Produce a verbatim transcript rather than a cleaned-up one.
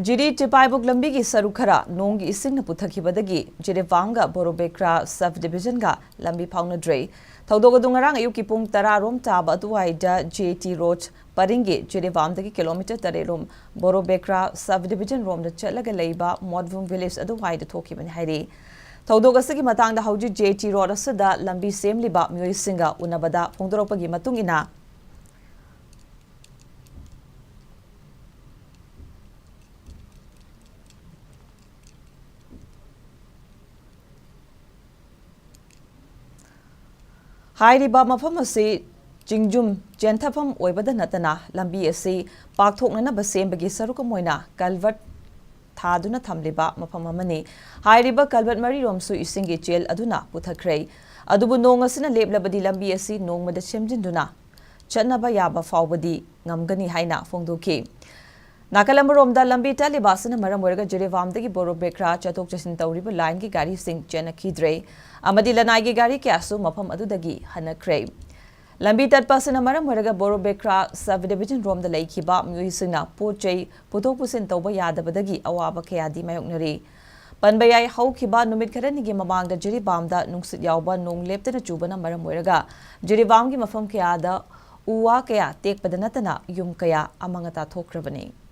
ꯖꯤꯔꯤ ꯆꯦꯄꯥꯏꯕꯨꯛ ꯂꯝꯕꯤꯒꯤ ꯁꯔꯨꯛ ꯈꯔ ꯅꯣꯡꯒꯤ ꯏꯁꯤꯡꯅ ꯄꯨꯊꯈꯤꯕꯗꯒꯤ ꯖꯤꯔꯤꯕꯥꯝꯒ ꯕꯣꯔꯣꯕꯦꯀ꯭ꯔꯥ ꯁꯕ ꯗꯤꯕꯤꯖꯟꯒ ꯂꯝꯕꯤ ꯐꯥꯎꯅꯗ꯭ꯔꯦ꯫ ꯊꯧꯗꯣꯛ ꯑꯗꯨ ꯉꯔꯥꯡ ꯑꯌꯨꯛꯀꯤ ꯄꯨꯡ ꯇꯔꯥ ꯔꯣꯝ ꯇꯥꯕ ꯑꯗꯨꯋꯥꯏꯗ ꯖꯦ ꯇꯤ ꯔꯣꯗ ꯄꯔꯤꯡꯒꯤ ꯖꯤꯔꯤꯕꯥꯝꯗꯒꯤ ꯀꯤꯂꯣꯃꯤꯇꯔ ꯇꯔꯦꯠ ꯔꯣꯝ ꯕꯣꯔꯣꯕꯦꯀ꯭ꯔꯥ ꯁꯕ ꯗꯤꯕꯤꯖꯟ ꯔꯣꯝꯗ ꯆꯠꯂꯒ ꯂꯩꯕ ꯃꯣꯠꯚꯨꯝ ꯚꯤꯂꯦꯖ ꯑꯗꯨꯋꯥꯏꯗ ꯊꯣꯛꯈꯤꯕꯅꯤ ꯍꯥꯏꯔꯤ꯫ ꯊꯧꯗꯣꯛ ꯑꯁꯤꯒꯤ ꯃꯇꯥꯡꯗ ꯍꯧꯖꯤꯛ ꯖꯦ ꯇꯤ ꯔꯣꯗ ꯑꯁꯤꯗ ꯂꯝꯕꯤ ꯁꯦꯝꯂꯤꯕ ꯃꯤꯑꯣꯏꯁꯤꯡꯒ ꯎꯅꯕꯗ ꯐꯣꯡꯗꯣꯔꯛꯄꯒꯤ ꯃꯇꯨꯡ ꯏꯟꯅ, ꯍꯥꯏꯔꯤꯕ ꯃꯐꯝ ꯑꯁꯤ ꯆꯤꯡꯖꯨꯝ ꯆꯦꯟꯊꯐꯝ ꯑꯣꯏꯕꯗ ꯅꯠꯇꯅ ꯂꯝꯕꯤ ꯑꯁꯤ ꯄꯥꯛꯊꯣꯛꯅꯅꯕ ꯁꯦꯝꯕꯒꯤ ꯁꯔꯨꯛ ꯑꯃ ꯑꯣꯏꯅ ꯀꯜꯚꯔꯠ ꯊꯥꯗꯨꯅ ꯊꯝꯂꯤꯕ ꯃꯐꯝ ꯑꯃꯅꯤ꯫ ꯍꯥꯏꯔꯤꯕ ꯀꯜꯚꯔꯠ ꯃꯔꯤꯔꯣꯝꯁꯨ ꯏꯁꯤꯡꯒꯤ ꯆꯦꯜ ꯑꯗꯨꯅ ꯄꯨꯊꯈ꯭ꯔꯦ꯫ ꯑꯗꯨꯕꯨ ꯅꯣꯡ ꯑꯁꯤꯅ ꯂꯦꯞꯂꯕꯗꯤ ꯂꯝꯕꯤ ꯑꯁꯤ ꯅꯣꯡꯃꯗ ꯁꯦꯝꯖꯤꯟꯗꯨꯅ ꯆꯠꯅꯕ ꯌꯥꯕ ꯐꯥꯎꯕꯗꯤ ꯉꯝꯒꯅꯤ ꯍꯥꯏꯅ ꯐꯣꯡꯗꯣꯛꯈꯤ꯫ ꯅꯥꯀꯜ ꯑꯃꯔꯣꯝꯗ ꯂꯝꯕꯤ ꯇꯠꯂꯤꯕ ꯑꯁꯤꯅ ꯃꯔꯝ ꯑꯣꯏꯔꯒ ꯖꯤꯔꯤꯕꯥꯝꯗꯒꯤ ꯕꯣꯔꯣꯕꯦꯀ꯭ꯔꯥ ꯆꯠꯊꯣꯛ ꯆꯠꯁꯤꯟ ꯇꯧꯔꯤꯕ ꯂꯥꯏꯟꯒꯤ ꯒꯥꯔꯤꯁꯤꯡ ꯆꯦꯟꯅꯈꯤꯗ꯭ꯔꯦ ꯑꯃꯗꯤ ꯂꯅꯥꯏꯒꯤ ꯒꯥꯔꯤ ꯀꯌꯥꯁꯨ ꯃꯐꯝ ꯑꯗꯨꯗꯒꯤ ꯍꯟꯅꯈ꯭ꯔꯦ꯫ ꯂꯝꯕꯤ ꯇꯠꯄ ꯑꯁꯤꯅ ꯃꯔꯝ ꯑꯣꯏꯔꯒ ꯕꯣꯔꯣꯕꯦꯀ꯭ꯔꯥ ꯁꯕ ꯗꯤꯕꯤꯖꯟ ꯔꯣꯝꯗ ꯂꯩꯈꯤꯕ ꯃꯤꯑꯣꯏꯁꯤꯡꯅ ꯄꯣꯠ ꯆꯩ ꯄꯨꯊꯣꯛ ꯄꯨꯁꯤꯟ ꯇꯧꯕ ꯌꯥꯗꯕꯗꯒꯤ ꯑꯋꯥꯕ ꯀꯌꯥꯗꯤ ꯃꯥꯌꯣꯛꯅꯔꯤ꯫ ꯄꯟꯕ ꯌꯥꯏ, ꯍꯧꯈꯤꯕ ꯅꯨꯃꯤꯠ ꯈꯔꯅꯤꯒꯤ ꯃꯃꯥꯡꯗ ꯖꯤꯔꯤꯕꯥꯝꯗ ꯅꯨꯡꯁꯤꯠ ꯌꯥꯎꯕ ꯅꯣꯡ ꯂꯦꯞꯇꯅ ꯆꯨꯕꯅ ꯃꯔꯝ ꯑꯣꯏꯔꯒ ꯖꯤꯔꯤꯕꯥꯝꯒꯤ ꯃꯐꯝ ꯀꯌꯥꯗ ꯎ ꯋꯥ ꯀꯌꯥ ꯇꯦꯛꯄꯗ ꯅꯠꯇꯅ ꯌꯨꯝ ꯀꯌꯥ ꯑꯃꯥꯡ ꯑꯇꯥ ꯊꯣꯛꯈ꯭ꯔꯕꯅꯤ꯫